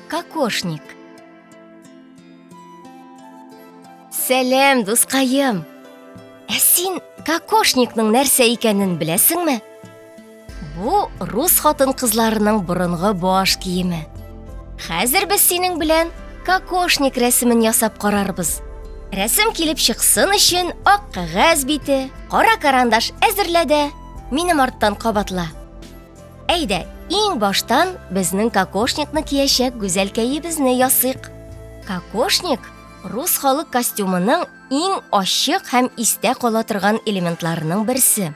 Кокошник. Сәлам, дускаем! Ә син кокошникның нәрсә икәнен беләсеңме? Бу рус хатын-кызларының борынгы баш киеме. Хәзер без синең белән кокошник рәсемен ясап карарбыз. Рәсем килеп чыксын өчен ак кәгазь бите, кара карандаш әзерлә дә, минем арттан кабатла. Әйдә, иң баштан безнең кокошникны киячәк гүзәлкәебезне ясыйк. Кокошник рус халык костюмының иң ачык һәм истә кала торган элементларының берсе.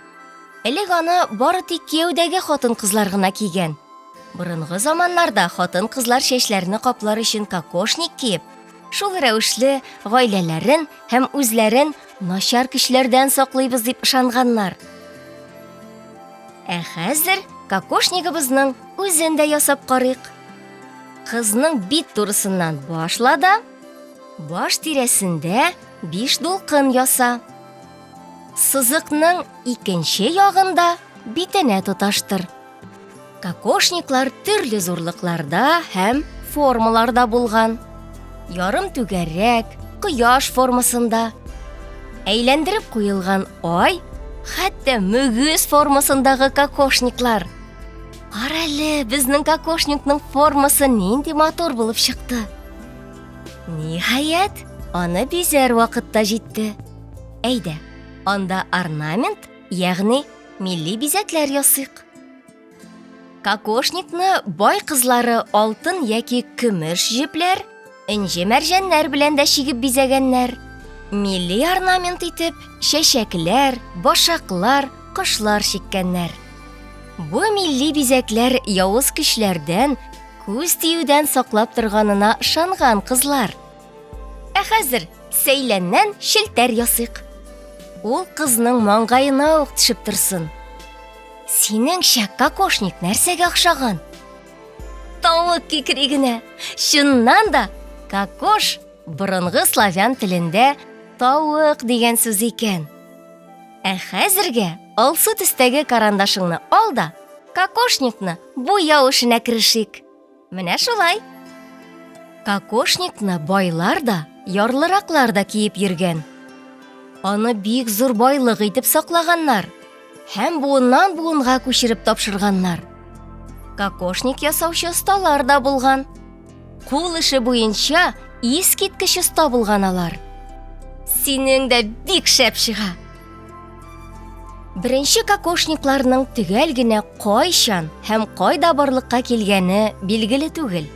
Элек аны бары тик кияүдәге хатын-кызлар гына кигән. Борынгы заманнарда хатын-кызлар чәчләрне каплар өчен кокошник киеп, шул рәвешле гаиләләрен һәм үзләрен начар көчләрдән саклыйбыз дип ышанганнар. Ә хәзер кокошнигыбызның үзен дә ясап карыйк. Кызның бит турысыннан башла да, баш тирәсендә биш дулкын яса. Сызыкның икенче ягында битенә тоташтыр. Кокошниклар төрле зурлыкларда һәм формаларда булган. Ярым түгәрәк, кояш формасында. Әйләндереп куелган ай, хәтта мөгез формасындагы кокошниклар. Кара әле, безнең кокошникның формасы нинди матур булып чыкты. Ниһаять, аны бизәр вакыт та җитте. Әйдә, анда орнамент, ягъни милли бизәкләр ясыйк. Кокошникны бай кызлары алтын яки көмеш җепләр, энҗе мәрҗәннәр белән дә чигеп бизәгәннәр. Милли орнамент итеп чәчәкләр, башаклар, кошлар чиккәннәр. Бу милли бизәкләр явыз көчләрдән, күз тиюдән саклап торганына ышанган кызлар. Ә хәзер сәйләннән челтәр ясыйк. Ул кызның маңгаена ук төшеп торсын. Синеңчә, кокошник нәрсәгә охшаган? Тавык кикригенә. Чыннан да, кокош борынгы славян телендә тавык дигән сүз икән. Ә хәзергә алсу төстәге карандашыңны ал да, кокошникны буяу эшенә керешик. Менә шулай. Кокошникны байлар да, ярлыраклар да киеп йөргән. Аны бик зур байлык итеп саклаганнар һәм буыннан буынга күчереп тапшырганнар. Кокошник ясаучы осталар да булган. Кул эше буенча искиткеч оста булган алар. Синең дә бик шәп чыга. Беренче кокошникларның төгәл генә кайчан һәм кайда барлыкка килгәне билгеле түгел.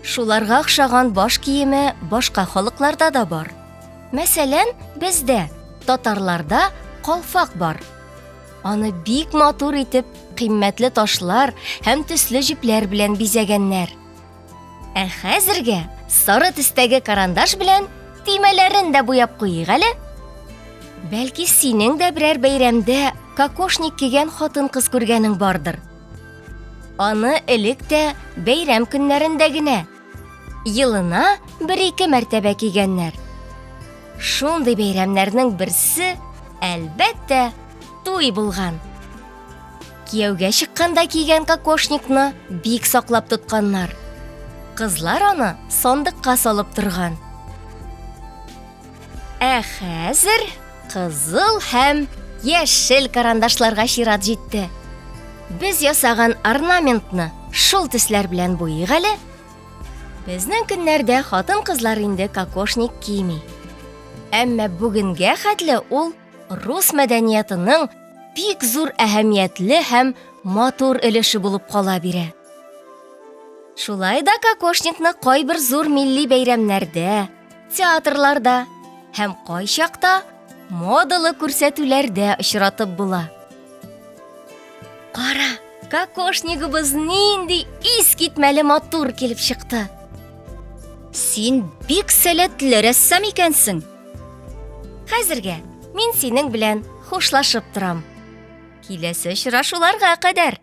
Шуларга охшаган баш киеме башка халыкларда да бар. Мәсәлән, бездә, татарларда калфак бар. Аны бик матур итеп кыйммәтле ташлар һәм төсле җепләр белән бизәгәннәр. Ә хәзергә сары төстәге карандаш белән төймәләрен дә буяп куйыйк әле. Бәлки синең дә берәр бәйрәмдә кокошник кигән хатын-кыз күргәнең бардыр. Аны элек тә бәйрәм көннәрендә генә, елына бер-ике мәртәбә кигәннәр. Шундый бәйрәмнәрнең берсе, әлбәттә, туй булган. Кияүгә чыкканда кигән кокошникны бик саклап тотканнар. Кызлар аны сандыкка салып торган. Ә хәзер кызыл һәм яшел карандашларга чират җитте. Без ясаган орнаментны шул төсләр белән буйыйк әле. Безнең көннәрдә хатын-кызлар инде кокошник кими. Әмма бүгенгә хәтле ул рус мәдәниятының бик зур әһәмиятле һәм матур өлеше булып кала бирә. Шулай да кокошникны кайбер зур милли бәйрәмнәрдә, театрларда һәм кайчакта модалы күрсәтүләрдә очратып була. Кара, кокошнигыбыз нинди искитмәле матур килеп чыкты. Син бик сәләтле рәссам икәнсең. Хәзергә мин синең белән хушлашып торам. Киләсе очрашуларга кадәр!